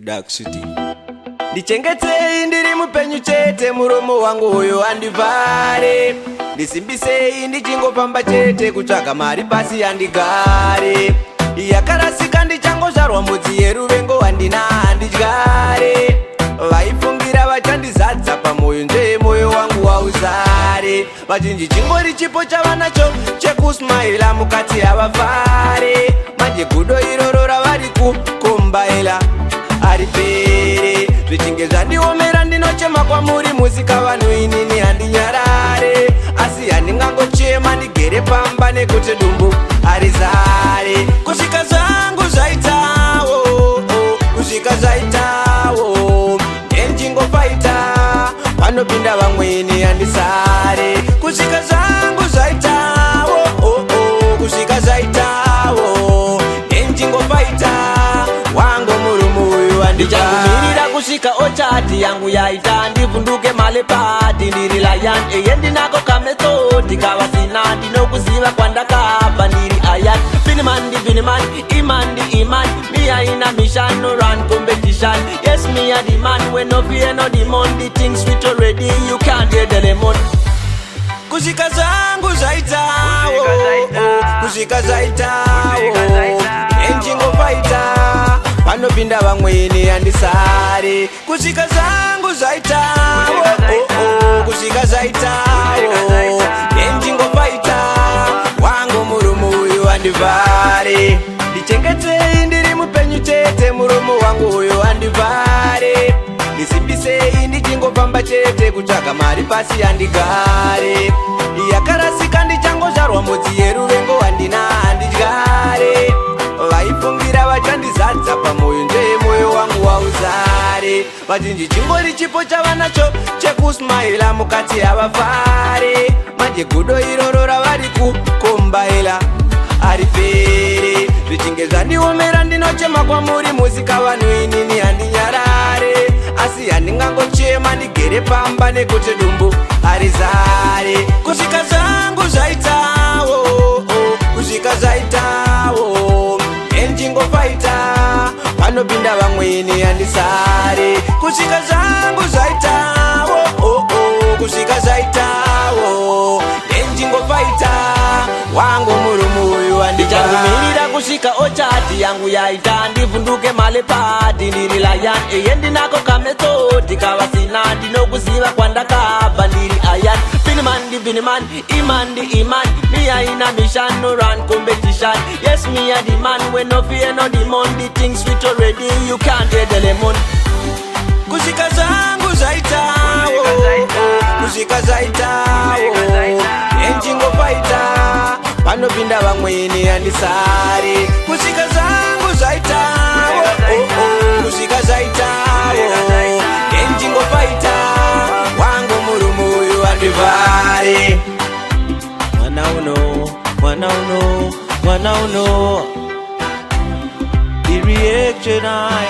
Dark City. Ndichengetei ndiri mupenyu chete, muromo wangu uyu handivhare. Ndisimbisei ndichingofamba chete, kutsvaga mari pasi handigare. Yakarasika ndichangozvarwa mbudzi yeruvengo handina, handidyare. Vaifungira vachandizadza pamwoyo nzvee, mwoyo wangu wauzare. Vazhinji chingori chipo chavanacho chekusmaila, mukati havafare. Manje gudo iroro ravari kukombaila haripere. Zvichinge zvandiomera ndinochema kwamuri musika vanhu, inini handinyarare. Asi handingangochema ndigere pamba nekuti dumbu harizare. Kusvika zvangu zvaitawo, kusvika zvaitawo, ndichingofaita, panopinda vamweni handisare. Kusvika zvangu zvaitawo, kusvika zvaitawo, ndichingofaita, wangu murume uyu. Ndichakumirira kusvika ochati yangu yaita, ndivhunduke malepati. Ndiri lion eye, ndinako kamethod kavasina, ndinokuziva kwandakabva. Ndiri iron Beenie Man, Beenie Man, iman di iman. Me a in a mission, no run competition. Yes, me a the man when no fear no demon. The things sweet already, you can't hear the lemon. Kusvika zvangu zvaitawo, kusvika zvaitawo, ndichingofaita, panopinda vamweni handisare. Kusvika zvangu zvaitawo, kusvika zvaitawo, ndichingofaita, wangu murume uyu handivhare. Ndichengetei ndiri mupenyu chete, muromo wangu uyu handivhare. Ndisimbisei ndichingofamba chete, kutsvaga mari pasi handigare. Yakarasika ndichangozvarwa mbudzi yeruvengo handina, handidyare. Vaifungira vachandizadza pamwoyo nzvee, mwoyo wangu wauzare. Vazhinji chingori chipo chavanacho chekusmaila, mukati havafare. Manje gudo iroro ravari kukombaila haripere. Zvichinge zvandiomera ndinochema kwamuri musika vanhu, inini handinyarare. Asi handingangochema ndigere pamba nekuti dumbu harizare. Kusvika zvangu zvaitawo, kusvika zvaitawo, ndichingofaita, panopinda vamweni handisare. Kusvika zvangu zvaitawo, kusvika zvaitawo, ndichingofaita, wangu murume uyu. Ndichakumirira kusvika ochati yangu yaita, ndivhunduke malepati. Ndiri lion eye, ndinako kamethod kavasina, ndinokuziva kwandakabva. Ndiri iron Beenie Man, Beenie Man, iman di iman. Me a in a mission, no run competition. Yes, me a the man when no fear no demon. The things sweet already, you can't hear the lemon. Kusvika zvangu zvaitawo, kusvika zvaitawo, ndichingofaita, panopinda vamweni handisare. Kusvika zvangu zvaitawo, kusvika zvaitawo, ndichingofaita, wangu murume uyu handivhare. Mwana uno, mwana uno, mwana uno. The reaction I